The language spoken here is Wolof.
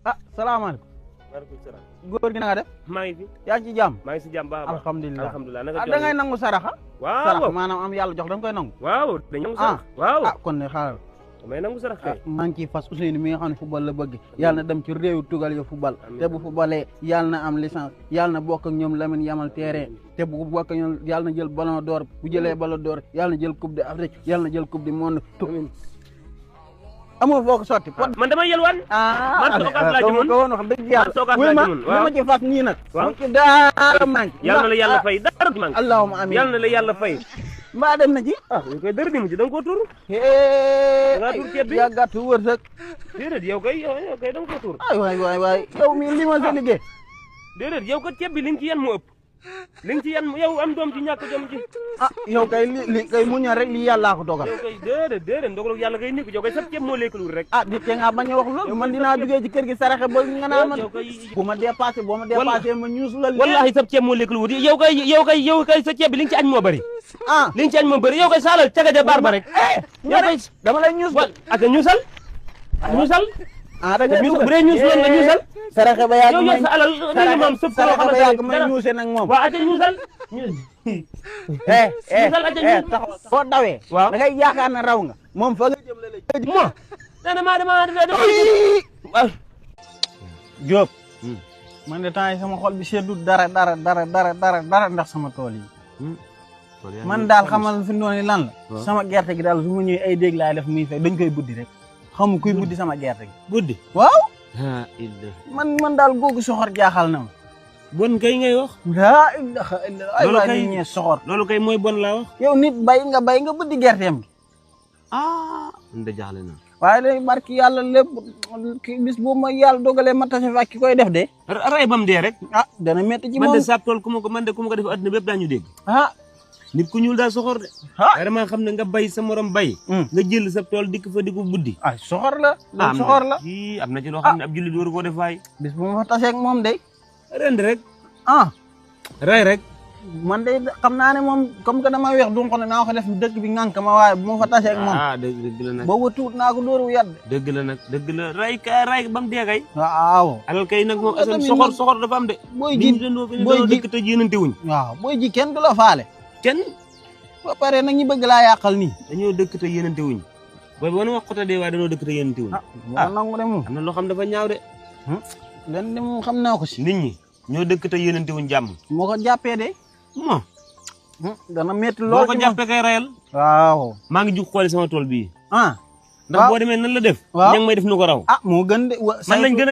ah salaamaaleykum. maaleykum salaam. góor gi na nga def. maa ngi fi. yaa ngi ci jàmm. maa ngi si jàmm baax a baax. alhamdulilah alhamdulilah naka da ngay nangu saraxa. waaw sarax maanaam am yàlla jox da nga koy nangu. waaw dañ nangu sarax. waaw kon ne xaaral. damay nangu sarax kay. maa ngi ciy fas Ousseynou mi nga xam ne football la bëgg yàlla na dem ci réew tugal ya football te bu footballee yàlla na am licence yàlla na bokk ak ñoom Lamine yamal terrain te bu bokk ak ñoom yàlla na jël ballon d'or bu jëlee ballon d'or yàlla na jël coupe d'Afrique yàlla na jël coupe du monde amoo foo ko sotti. man damay yelwaan. man soogaas laa ci mun ko woon wax dëgg yàlla. soogaas laa ci mun waaw ma ci fas nii nag. waaw ci dara manqué. yàlla na la yàlla fay dara du manqué. allahumma amiin yàlla na la yàlla fay. mbaa dem na ci. yow kay dara dimu ci da nga koo tuur. da ngaa tuur ceeb bi yaa gàtt wërsëg. déedéet yow kay da nga koo tuur. ay waay yow mii li ma sa liggéey. déedéet yow kat ceeb bi li nga ci yan moo ëpp. li nga ci yan yow am doom ci ñàkk jom ci. yow kay li kay muñal rek li yàllaa ko dogal. yow kay déedéet ndogalu yàlla kay nekk yow kay sab ceeb moo lekkalul rek. di te nga bañ a wax loolu man dinaa jugee ci kër gi saraxe ba nga naa ma bu ma dépassé ma ñuus la wallahi sab ceeb moo lekkalul yow kay sa ceeb bi li nga ci añ moo bëri. li nga ci añ moo bëri yow kay saalal cagaja baar ba rek. yow kay dama lay ñuus ak ñuusal da nga bu dee ñuus loolu nga ñuusal saraxe ba yàgg yow sa alal danga moom sëf ko saraxe ba yàgg may ñuuse nag moom waaw ate ñuusal ñuusal ate ñuus taxaw boo dawee waaw da ngay yaakaar ne raw nga moom fa nga jëm la lay mo dama Diop man de temps yi sama xol bi seddu dara ndax sama tool yi man daal xamal fi noonu lan la sama gerte gi daal su ma ñëwee ay dégg laay def muy fay dañ koy buddi rek xamu kuy buddi sama gerte gi buddi waaw man daal googu soxor jaaxal na ma bon kay ngay wax laa ilaha illa ay waay nit ñee soxor loolu kay mooy bon laa wax yow nit bay nga buddi gerteem gi nda jaaxle na waaye léegi barki yàlla lépp bis boobu ma yàlla dogalee ma tase fa ki koy def de ray bam dee rek dana métti ci moom man de sab tool ku ma ko def adduna bépp daañu dégg nit ku ñuul daal soxor de vraiment xam ne nga bay sa morom bay nga jël sa tool dikk fa di ko buddi soxor la soxor la am na ci loo xam ne ab jullit waru koo def waay bis bu ma fa taseeg moom de rend rek ray rek man de xam naa ne moom comme que dama weex du ko ne naa ko def dëkk bi ngànk ma waaye bu ma fa taseeg moom dëgg la nag boobu tuut naa ko dóoru yàdd dëgg la nag dëgg la ray ba mu dee kay waaw alal kay nag moom asan soxor dafa am de booy ji dëkk te yéenante wuñ waaw booy ji kenn du la faale kenn ba pare nag ñi bëgg laa yàqal nii dañoo dëkk te yéenante wuñ booy wana wax xota dee waaye dañoo dëkk te yéenante wuñ nangu de moom am na loo xam dafa ñaaw de len de moom xam naa ko si nit ñi ñoo dëkk te yéenante wuñ jàmm moo ko jàppee de dana métti lool boo ko jàppee kay rayal waaw maa ngi jug xooli sama tool bii ndax boo demee nan la def ña ngi may def nu ko raw moo gën de man lañ gën